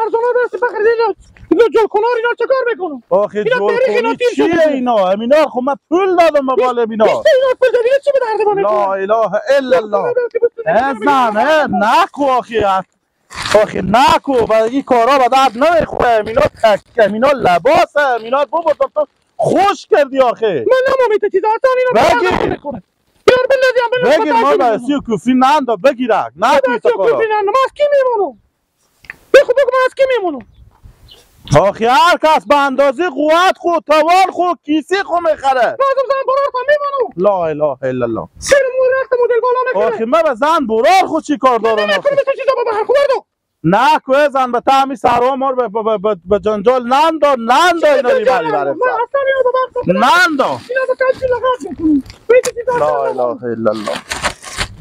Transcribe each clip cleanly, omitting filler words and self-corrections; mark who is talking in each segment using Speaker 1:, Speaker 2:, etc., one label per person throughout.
Speaker 1: ارزانا برسی بخری اینا جل کنار اینا چه کار میکنم؟
Speaker 2: آخه جل کنی چیه اینا؟ اینا خب من پول دادم به بال اینا.
Speaker 1: اینا پول دادی چی به درد ما میخوره؟
Speaker 2: لا اله الا الله. نه نکو آخه آخه نکو با این کارا به درد نمیخوره. اینا تک اینا لباسه اینا بابا تو خوش کردی آخه.
Speaker 1: من نمی‌میت چیزا اصلا اینا به درد نمیخوره. بیار بندازیم
Speaker 2: بگیر ما به سی کوفی نندا بگیرک نه توی تا کارا.
Speaker 1: کوفی نندا من از کی میمونم؟ بخو بگو من از کی میمونم؟
Speaker 2: آخه هر کس به اندازه قوت خو توان خو کیسه خو میخره.
Speaker 1: من زن برار تا میمونم.
Speaker 2: لا اله الا الله.
Speaker 1: سر مو رخت مدل بالا میکنه.
Speaker 2: آخه من به زن برار خو چی کار دارم؟
Speaker 1: نه نه چیزا بابا هر خو
Speaker 2: نه کوه زن به تعمی سرها مار به جنجال نندا نندا اینا ریبری برم نندا لا اله الا الله.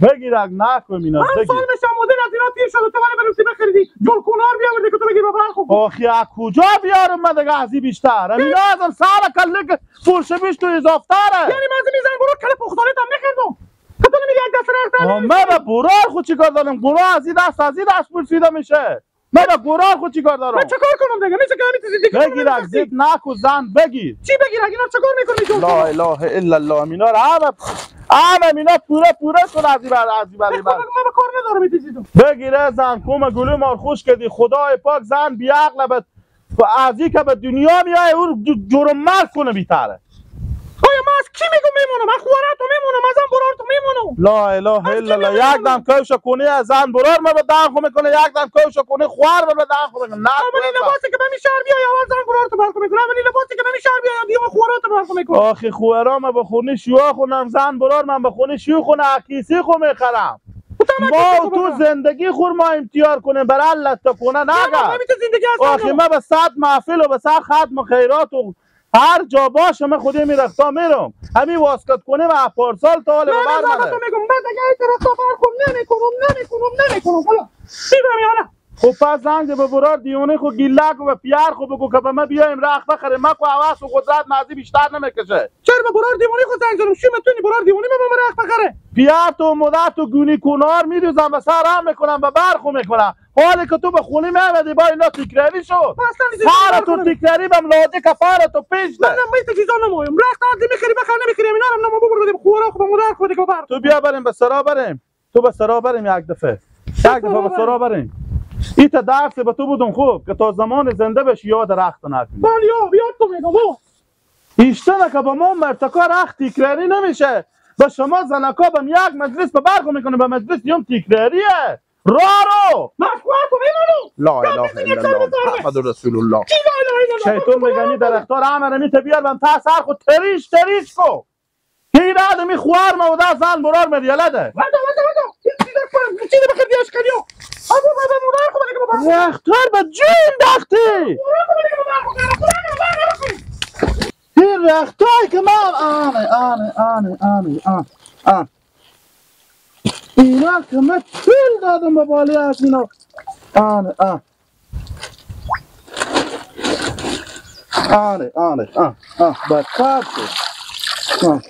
Speaker 2: بگیرک نکن اینا بگیر.
Speaker 1: من سال میشم مدل از اینا تیر شده تو من بروسی بخریدی جل کنار بیاوردی که تو بگی بابا خوب.
Speaker 2: آخه از کجا بیارم من دیگه از بیشتر؟ اینا ازم سر کله فرش بیش تو اضافتره.
Speaker 1: یعنی من از میزن برو کله پختانه تا میخریدم. تو نمیگی یک دست رخت
Speaker 2: من به برار خود چیکار دارم؟ گورا از این دست از این دست پرسیده میشه. من به گورار خود چیکار دارم؟
Speaker 1: من چیکار کنم دیگه؟ میشه که همین چیزی دیگه
Speaker 2: بگیر زید نکو زن بگیر.
Speaker 1: چی بگیر؟ اینا چیکار میکنی؟
Speaker 2: لا اله الا الله. اینا رو همه اینا پوره پوره شد از این بر از این بر.
Speaker 1: من به کار ندارم این چیزا.
Speaker 2: بگیر زن کوم گلو مار خوش کردی. خدای پاک زن بی عقل به از این که به دنیا میای او جرم مرگ کنه بیتره.
Speaker 1: آیا من از کی میگم میمونم؟ من خوارت تو میمونم، از زن برار تو میمونم.
Speaker 2: لا اله الا الله. یک دم کوش کنی از زن برار ما به دهن خو میکنه، یک دم کوش کنی خوار ما به دهن خو میکنه. نه
Speaker 1: اولین لباسی که به می شهر بیای اول زن برار تو برخو میکنه. اولین لباسی که به می شهر بیای دیگه خوارت تو برخو میکنه.
Speaker 2: آخه خوارا ما به خونه شیوا خونم، زن برار من به خونه شیو خونه کیسی خو میخرم. ما تو زندگی خور ما امتیار کنیم بر الله تا کنه نگه. آخه ما به صد محفل و به صد ختم خیرات و هر جا باشه من خودی میرختا میرم. همین واسکت کنه و پارسال تا حال به بر
Speaker 1: من تو میگم من دیگه این رختا برخم نمیکنم نمیکنم حالا میفهمی حالا.
Speaker 2: خب پس زنگ به برار دیونه خو گیلک و به پیار خو بگو که به ما بیایم رخت بخریم. من خو حواس و قدرت مازی بیشتر نمیکشه.
Speaker 1: چرا به برار دیوانه خو زنگ زدم؟ شو میتونی برار دیوانه به ما رخت بخره؟
Speaker 2: پیار تو مدت تو گونی کنار میدوزم و سرم میکنم و برخو میکنم. حالی که تو به خونه میامدی با اینا تکراری شد. سر تو تکراری بم لاده کفار تو پیش ده.
Speaker 1: من نمیت چیزا نمایم. رخت آدی میخری بخر نمیخری اینا رو نمو ببر بدیم خورا خو مادر خو دیگه بر.
Speaker 2: تو بیا بریم به سرا بریم. تو به سرا بریم یک دفعه. یک دفعه به سرا بریم. این تا درس به تو بودم خوب که تا زمان زنده بشی یاد رخت نکنی.
Speaker 1: بله یاد تو میگم.
Speaker 2: ایشتنه که با ما مرتکا رخت تکراری نمیشه. با شما زنکا بم یک مجلس به برگو میکنه به مجلس یوم تکراریه. را رو
Speaker 1: تو میمونو.
Speaker 2: لا اله الا الله محمد رسول الله. شیطان میگه درختار همه می بیار بم تا سر خود تریش تریش کو. این آدمی خوار ما و دا زن برار مریاله ده.
Speaker 1: ودا ودا ودا چیز بخیر دیاش کلیو. ابو بابا مدار خو بلکه بابا.
Speaker 2: رختار به جون دختی. این رختای که من آنه آنه آنه آنه آن آن اینا که من پول دادم به بالی از اینا آنه آن آنه آنه آن آن بدتر شد.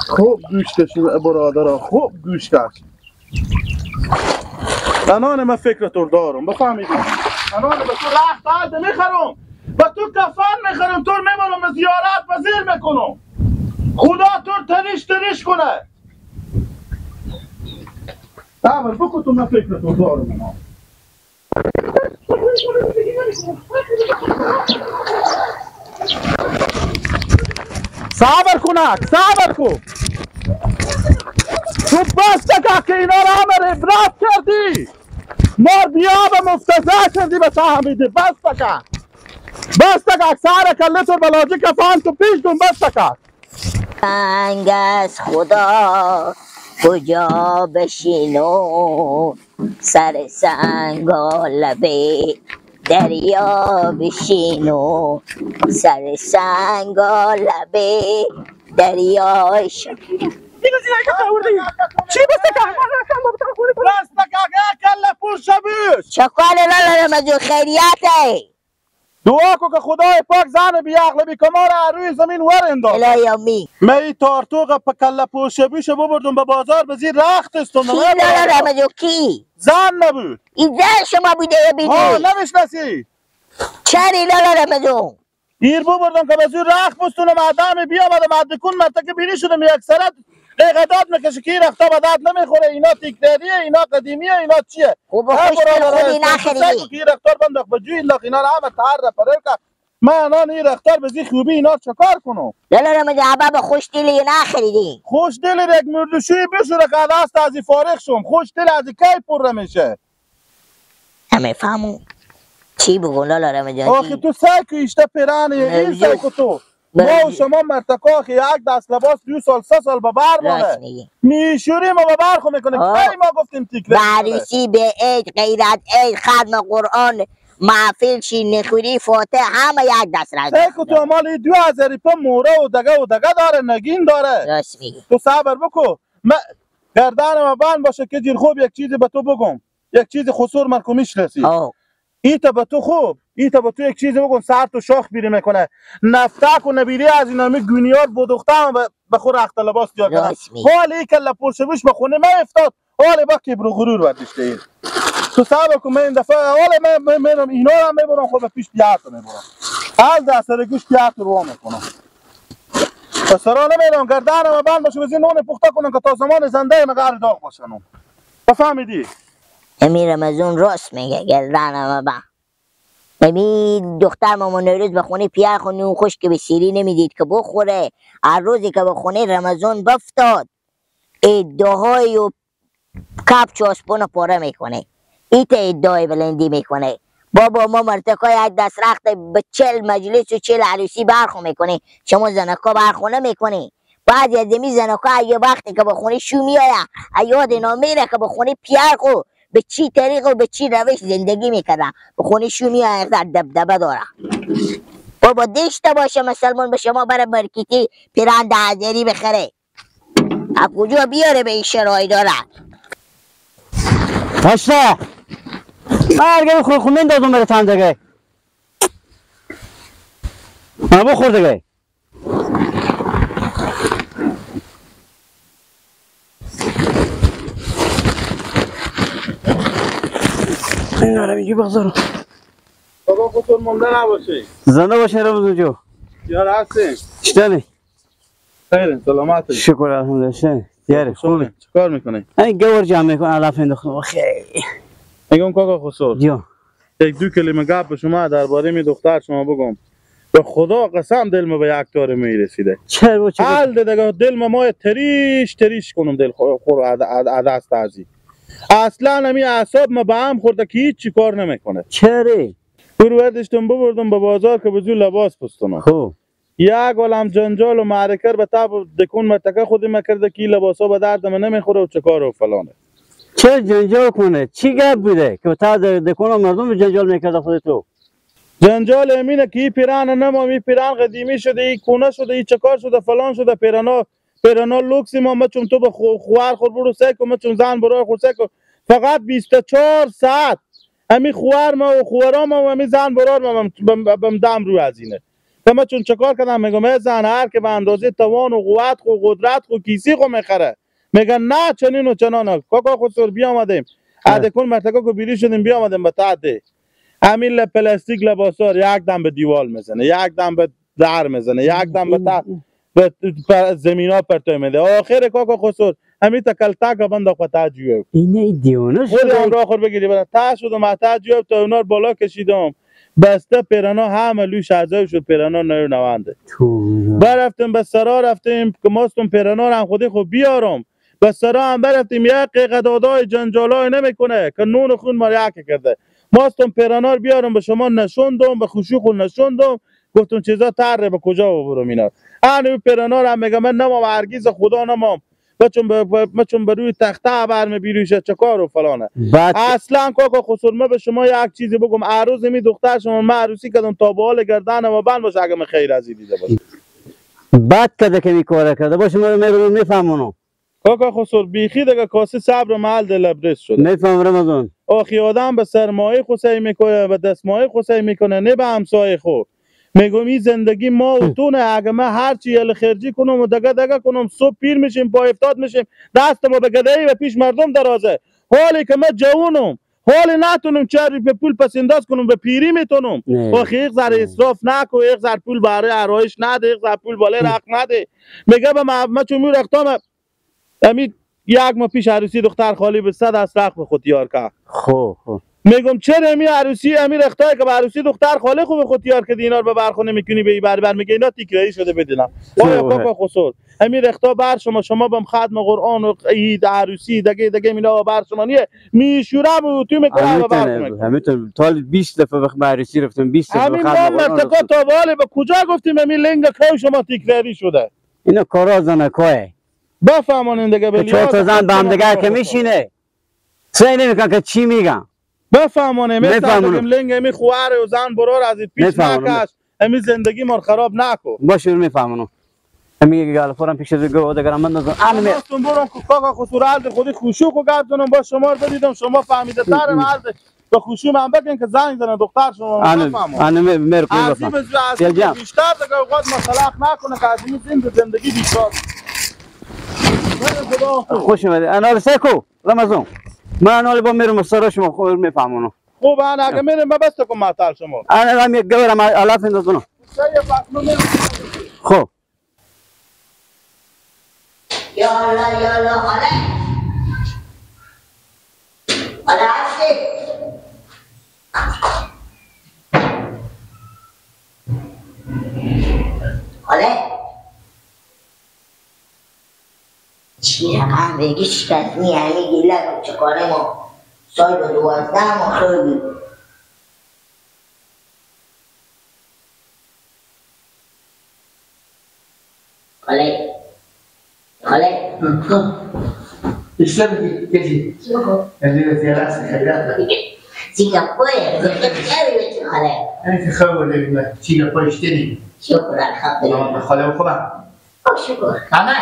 Speaker 2: خوب گوش کشیم برادرها، خوب گوش کش. انان من فکر تو دارم بفهمیدی. انان به تو رخت آلده میخرم، به تو کفن میخرم، تو میبرم به زیارت وزیر میکنم. خدا تو تنش تنش کنه. امر بکن تو من فکر تو دارم. صبر کنک، صبر کن. تو بس که اینا را همه عبرت کردی. مار بیا به مفتزه کردی به فهمیدی. بس تکا بس تکا سر کله تو بلاجی کفان تو پیش دون. بس تکا
Speaker 3: سنگ از خدا کجا بشینو سر سنگ لبه دریا بشینو سر سنگ لبه دریا شو.
Speaker 1: چی بس تکا؟
Speaker 2: بس تکا کله پوش شبیش
Speaker 3: چکال ندارم از خیریته.
Speaker 2: دعا کو که خدای پاک زن بی عقل بی کمار روی زمین ور انداز.
Speaker 3: الهی آمین.
Speaker 2: من این تارتوق په کله پوشبیش ببردم به بازار به زیر رخت استوندم.
Speaker 3: کی لالا رمضان کی؟
Speaker 2: زن نبود.
Speaker 3: این زن شما بوده یا بیدی؟
Speaker 2: ها نمیشناسی.
Speaker 3: چرا لالا رمضان؟
Speaker 2: ایر ببردم که به زیر رخت بستونم آدم بیامدم ادکون مرتکه بینی شدم یک سرت قیقدات میکشه که این رختا به درد نمیخوره، اینا تکراریه، اینا قدیمیه، اینا چیه؟
Speaker 3: خب خوش دل خودی نخریدی.
Speaker 2: که این رختار بنداخت به جوی انداخت، اینا رو همه تر پرر کرد. من الان این رختار به زی خوبی اینا چکار کنم؟
Speaker 3: لالا رمضان بابا خوش دلی نخریدی.
Speaker 2: خوش دل یک مردشوی بشوره که دست از فارغ شم. خوش دل از کی پر میشه؟
Speaker 3: همه فهمو چی بگو لالا رمضان؟
Speaker 2: آخه تو سعی کو ایشته پیرانه این سعی کو تو ما و شما مرتکا که یک دست لباس 2 سال 3 سال به بر مانه میشوریم و به بر خو میکنه. کی ما گفتیم تیکره
Speaker 3: عروسی به عید غیرت عید ختم قرآن محفل شیرینی خوری فاتح همه یک دست را.
Speaker 2: سعی تو مال 2000 پا موره و دگه و دگه داره نگین داره.
Speaker 3: راست میگی.
Speaker 2: تو صبر بکو ما گردنم بند باشه که جیر خوب یک چیزی به تو بگم، یک چیز خسور من کو میشناسی. ایتا به تو خوب، ایتا به تو یک چیزی بگم سر تو شاخ بیری میکنه. نفتک و نبیری از اینا می گونیار بدوختم به خور رخت لباس دیار کردم. حال ای کله پرشبش به خونه من افتاد. حال با کبر و غرور برداشته اید. تو صبر کن من این دفعه حال من میرم اینا رو هم میبرم خود به پیش پیات میبرم. از دست گوش پیات رو میکنم. پسرا نمیرم گردنم بند باشه بزین نون پخته کنم که تا زمان زنده مگر داغ باشن. بفهمیدی؟
Speaker 3: امیر رمضان راست میگه گردنم بند. ببین دختر مامان نوروز به خونه پیر خو نون خشک که به سیری نمیدید که بخوره. هر روزی که به خونه رمضان بفتاد ادعاهای و کپچ و آسپون پاره میکنه. ایت ادعای بلندی میکنه. بابا ما مرتکای یک دست رخت به 40 مجلس و 40 عروسی برخو میکنه. شما زنکا برخو نمیکنی. بعضی از این زنکا یه وقتی که به خونه شو میآید یاد اینا میره که به خونه پیر خو به چی طریق و به چی روش زندگی میکردن. به خونه شو میآید در دبدبه داره. بابا دشته باشه مسلمان به شما بره مرکیتی پیرند هزاری بخره. از کجا بیاره به این شرایط داره؟
Speaker 4: هشتا من خور خون نندازم بره تن دیگه. من بخور دیگه. این آره میگی بخزارم.
Speaker 2: بابا خودتون مونده نباشی.
Speaker 4: زنده باشی رمضان جو.
Speaker 2: یار هستین؟
Speaker 4: چطوری؟
Speaker 2: خیلی سلامتی.
Speaker 4: شکر الحمدلله. یاره خوبی؟
Speaker 2: چیکار میکنی؟
Speaker 4: این گور جمع میکنم علف انداختم. خیلی.
Speaker 2: میگم کاکا خسرو.
Speaker 4: جان.
Speaker 2: یک دو کلمه گپ به شما درباره می دختر شما بگم. به خدا قسم دل به یک تاره میرسیده.
Speaker 4: چرا چرا؟
Speaker 2: حال دیگه دل ما تریش تریش کنم دل خور عدس تازی. اصلا همی اعصاب ما به هم خورده که هیچ کار نمیکنه.
Speaker 4: چرا؟
Speaker 2: پروردشتم ببردم به بازار که بزو لباس پستونم.
Speaker 4: خب
Speaker 2: یک عالم جنجال و معرکه به تاب دکون متکه خودی مکرده که لباسا به درد من نمیخوره و چه کار و فلانه.
Speaker 4: چه جنجال کنه؟ چی گپ بوده که تا دکون مردم جنجال میکرده خود تو؟
Speaker 2: جنجال امینه که این پیران نمام، این پیران قدیمی شده، این کونه شده، این چه کار شده، فلان شده، پیرانا لوکسی ما مچون تو به خوار خور برو سه کن، مچون زن برو خور سه کن. فقط 24 ساعت امی خوار ما و خوارا ما و امی زن برار ما بم دم رو از اینه. ما چون چکار کردم میگم زن هر که به اندازه توان و قوت خو قدرت خو کیسی خو میخره. میگن نه چنین و چنان. کاکا خسرو بیامدیم. ادکون مرتکا کو بیری شدیم بیامدیم به تعده. همین پلاستیک لباسار یک دم به دیوال میزنه، یک دم به در میزنه، یک دم به زمینا پرتو میده. آخر کاکا خسرو همین تکل تک بند خو تعجب.
Speaker 4: اینه دیوانه شد.
Speaker 2: خود همراه خور بگیری برا تا شدم تعجب تا اونا بالا کشیدم. بسته پیرانا همه لوش عذاب شد، پیرانا نیو نوانده. برفتیم به سرا رفتیم که ماستم پیرانا رو هم خودی خود بیارم. به سرا هم برفتیم یک قدادای جنجالای نمیکنه که نون خون ما یک کرده. ماستم پیرانا رو بیارم به شما نشوندم، به خوشی خود نشوندم. گفتم چیزا تره به کجا ببرم اینا. انا پیرانا رو هم میگم من نمام هرگز خدا نمام. بچون به روی تخته برم بیروشه چه کار و فلانه. اصلا کاکا خسرو ما به شما یک چیزی بگم، عروس می دختر شما من عروسی کردم تا به حال گردن و بند باشه اگه من خیر از دیده باشه.
Speaker 4: بد کرده که می کار کرده باشه ما میگم میفهمونم.
Speaker 2: کاکا خسر بیخی دیگه کاسه صبر محل لبریز شده.
Speaker 4: میفهم رمضان.
Speaker 2: آخی آدم به سرمایه خو سعی میکنه، به دستمایه خو سعی میکنه، نه به همسایه خو. میگم این زندگی ما و تو نه، اگه من هرچی یل خرجی کنم و دگه دگه کنم صبح پیر میشیم، پا افتاد میشیم، دست ما به گدایی و پیش مردم درازه. حالی که من جوونم، حالی نتونم چربی به پول پس انداز کنم، به پیری میتونم. آخه یک ذره اسراف نکو، یک ذره پول برای آرایش نده، یک ذره پول بالای رق نده. میگه به من چون می رختام امی یک ماه پیش عروسی دختر خالی به 100 از رخ به خود یار کرد.
Speaker 4: خب خب
Speaker 2: میگم چرا امی عروسی امی رختایی که به عروسی دختر خاله خوب خود یار کردی اینا رو به برخونه میکنی به بر بر میگه اینا تکراری شده بدینم. آیا کاکا خسر امی رختا بر شما، شما بم ختم قرآن و عید عروسی دیگه دیگه اینا بر شما نیه میشورم و تو میکنم بر
Speaker 4: همین تا 20 دفعه به عروسی رفتم، 20 دفعه
Speaker 2: ختم قرآن. همین تا بالا به کجا گفتیم امی لنگ کو شما تکراری شده؟
Speaker 4: اینا کارا زنکای
Speaker 2: بفهمانین دیگه. به
Speaker 4: چهار تا زن با هم دیگه که میشینه سعی نمیکنن که چی میگن.
Speaker 2: بفهمانه میفهمانم لنگ امی خواره و زن برار از این پیش نکش، امی زندگی ما خراب نکو.
Speaker 4: باشه میفهمانم. امی گال فورم پیش از گو دگرم من نزن.
Speaker 2: انا برم که کاکا خسور خودی خوشو کو گپ زنم با شما رو دیدم شما فهمیده تر مرد به خوشو من بگن که زنگ زنه دختر شما بفهمم.
Speaker 4: انا مرکو بفهم.
Speaker 2: بیشتر دیگه اوقات مسئله نکنه که از این زندگی بیشتر.
Speaker 4: خوش اومدی. انا سکو رمضان. من حالا با میرم سر شما خوب میفهمونم.
Speaker 2: خوب انا اگه میرم بس کن معطل شما.
Speaker 4: انا هم یک گورم الاف اندازونم. خب
Speaker 3: یالا یالا خاله خاله هستی؟ خاله چی رقم بگی شکستنی همی گیله رو چکاره ما سال 12 ما خیلی خاله خاله
Speaker 5: اشتغل كذي اللي راسي خيرات
Speaker 3: سنغافورة خاله
Speaker 5: أنا تخول سنغافورة اشتري.
Speaker 3: شكرا الحمد
Speaker 5: خاله وخبا
Speaker 3: شكرا
Speaker 5: أنا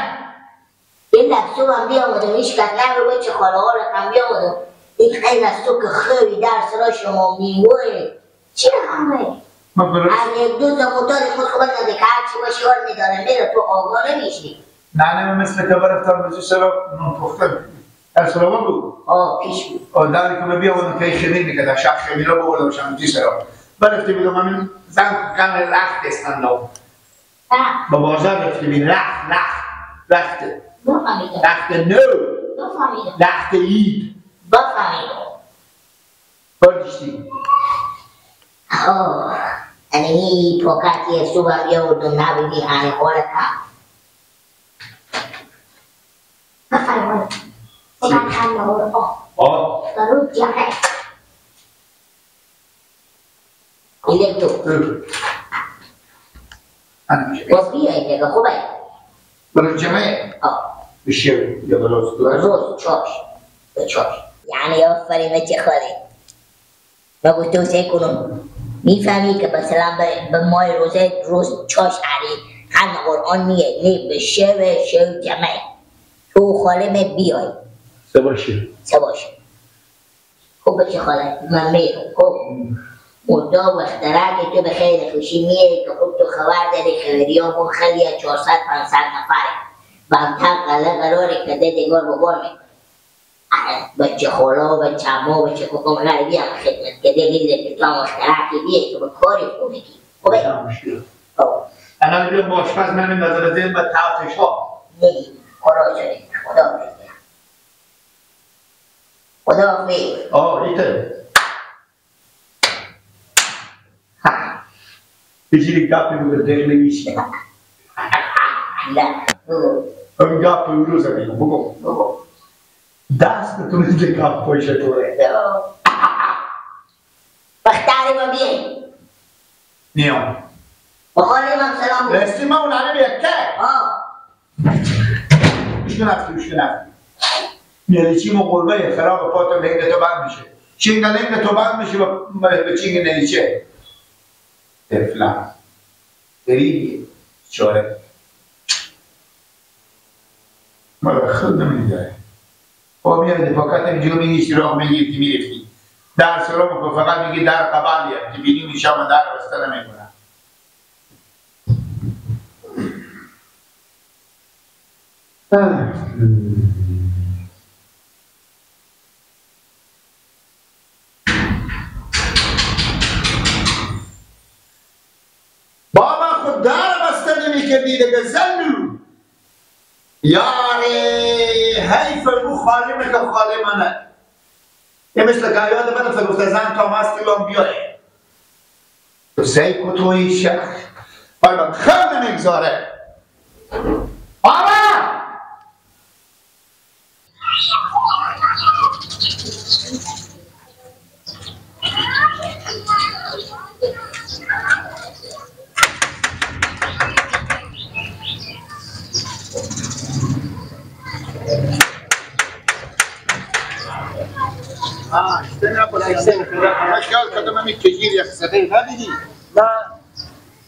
Speaker 3: این لحظه هم بیامدم هیچ کس نبود بچه خاله ها رقم بیامدم این خیلی لحظه که خیلی درس را شما میوه چی رقمه؟ از یک دو تا موتور خود خبر نده که هرچی باشی آر میدارم میره تو آگاه نمیشی.
Speaker 5: نه نه مثل که برفتم بجی سرا نون پختم در سرا بود؟
Speaker 3: آه پیش بود.
Speaker 5: آه دمی که بیامدم که خمیر میکردم شب خمیر را ببردم شم جی سرا برفته بودم همین زن کن رخت استندام با بازار رفته بودم رخت رخت رخت رخت نو رخت عید
Speaker 3: بفهمیدم
Speaker 5: برداشتی.
Speaker 3: آه یعنی پاکتی صبح بیاوردم نبودی هنه حالت هم بفرمایید پاکت هم نهور آه برو جمعه ایلک تو باز بیایی دیگه خوبه
Speaker 5: برو جمعه
Speaker 3: آه
Speaker 5: بشه یا روز
Speaker 3: روز چاش به چاش یعنی آفرین بچه خاله ما گفته سعی کنم میفهمی که مثلا به ماه روزه روز چاش علی هم قرآن میگه نه به شب شب جمعه تو خاله می بیای
Speaker 5: سباشه
Speaker 3: سباشه. خب بچه خاله من میرم. خب مدعا و اختراع که تو به خیر خوشی میای که خود تو خبر داری خبری ها خیلی 400 500 نفره بمتر قله قراره که ده دیگار ببار میکنه بچه خاله و بچه عمه و بچه کاکا من بیام خدمت که ده بیده که تو هم اختراع که بیای که به کاری خوبه کی خوبه؟
Speaker 5: انا میرم با آشپز من نظر به تعطش ها
Speaker 3: نه خدا جانه خدا حافظ خدا حافظ.
Speaker 5: آه ایته بجیری گپی بگو دل نمیشه.
Speaker 3: نه بگو
Speaker 5: اون گپ روز میگم بگو
Speaker 3: بگو
Speaker 5: دست تو میده گپ پایشه توره
Speaker 3: بختاری ما بیای
Speaker 5: نیام
Speaker 3: بخاله من سلام
Speaker 5: رستی ما اون علی بیکه
Speaker 3: آه
Speaker 5: اشکن رفتی اشکن رفتی میاری چی مو قربه خراب پاتو لنگ تو بند میشه چینگ لنگ تو بند میشه به چینگ نلیچه طفلم غریبی چاره ما خود نمیداره. با میاد پاکت اینجا میگیشتی راه میگیرتی میرفتی. در سلام که فقط میگی در قبلیه که بینی میشم و در بسته نمیکنم. بابا خود در بسته نمیکردی دیگه زنو یاره حیف او خاله که خاله منه. یه مثل که یاد من افتاد گفته زن تا مستی لام بیایه تو سی کتوی شخ آی من خیلی نمیگذاره. بابا خیال کردم همین کجیر یک صدای ندیدی؟
Speaker 1: نه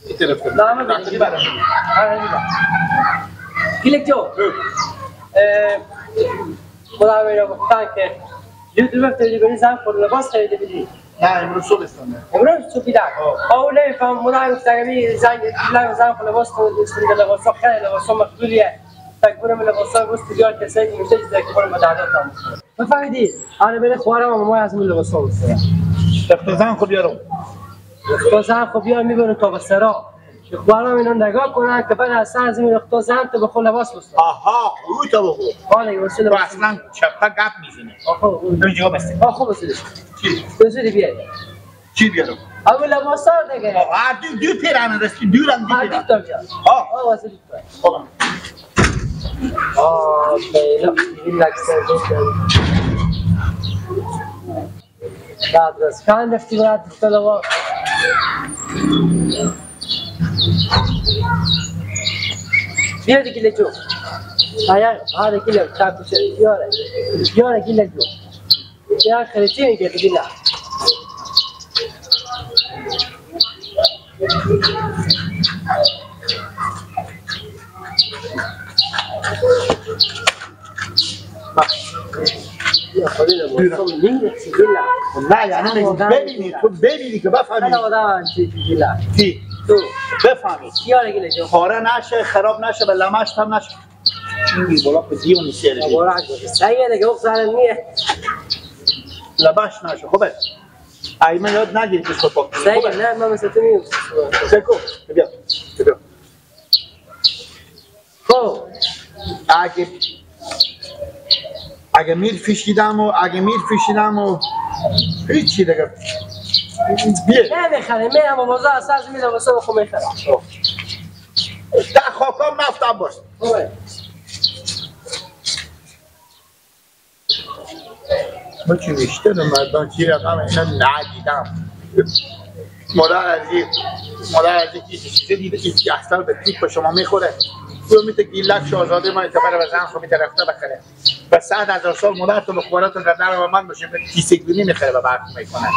Speaker 5: این طرف
Speaker 1: نه من دیدم. گیلک جو خدا میره گفتن که یوتیوب تلویزیون زن خود لباس خریده بیدی.
Speaker 5: نه امروز صبح استانه.
Speaker 1: امروز صبح بیدار. او نمیفهم خدا گفت اگه زنگ زن خود لباس خرید لباس خیلی لباس مقبولیه. تکبرم لباس گفت بیار کسایی که میشه چیزی که برم بدادم. بفهمیدی؟ آره بله خوارم ما از اون لباس ها بسرا.
Speaker 5: رفت زن خود بیارم.
Speaker 1: رفت زن خود بیار میبره تا بسرا. خوارم اینو نگاه کنن که بعد از سر زمین رفت زن تو به خود لباس بسرا.
Speaker 5: آها خود تا بخو.
Speaker 1: آره واسه لباس.
Speaker 5: اصلا چپا گپ میزنه.
Speaker 1: آها
Speaker 5: اینجا بسته.
Speaker 1: آها خوب بسته.
Speaker 5: چی؟
Speaker 1: بسته بیار.
Speaker 5: چی بیارم؟
Speaker 1: اول لباس ها دیگه.
Speaker 5: آها دو پیرن رسید دورم
Speaker 1: دو. دو تا بیار. آها واسه دو تا.
Speaker 5: خب.
Speaker 1: آه بله بعد از کان رفتی بعد طلبا بیا دیگه لجو آیا هذا كله تاكل يورا يورا كله جو يا خريتين كده كله
Speaker 5: نه یعنی ببینی تو ببینی که بفهمی. چی؟
Speaker 1: تو
Speaker 5: بفهمی. پاره نشه خراب نشه و لمش هم نشه. این بالا به دیو نیست. لبش نشه خوبه. ای من یاد نگیری که خود پاک.
Speaker 1: نه من مثل تو میگم.
Speaker 5: سکو بیا بیا.
Speaker 1: خب
Speaker 5: اگه میر فشیدم و اگه میر فشیدم و هیچی دیگه بیا
Speaker 1: نه میخره میرم و بازار اساس میرم واسه خو میخرم.
Speaker 5: ده خاکام نفتم باش. ما چی بیشتر مردان چی رقم اینا ندیدم. مادر از یکی چیزی دیده که اصلا به تیپ شما میخوره. تو میته گیلک شاهزاده ما اعتبار به زن خو میته رفته بخره. و 100,000 سال مادر تو بخورات در و من باشه کیسه گونی میخره و برق میکنه.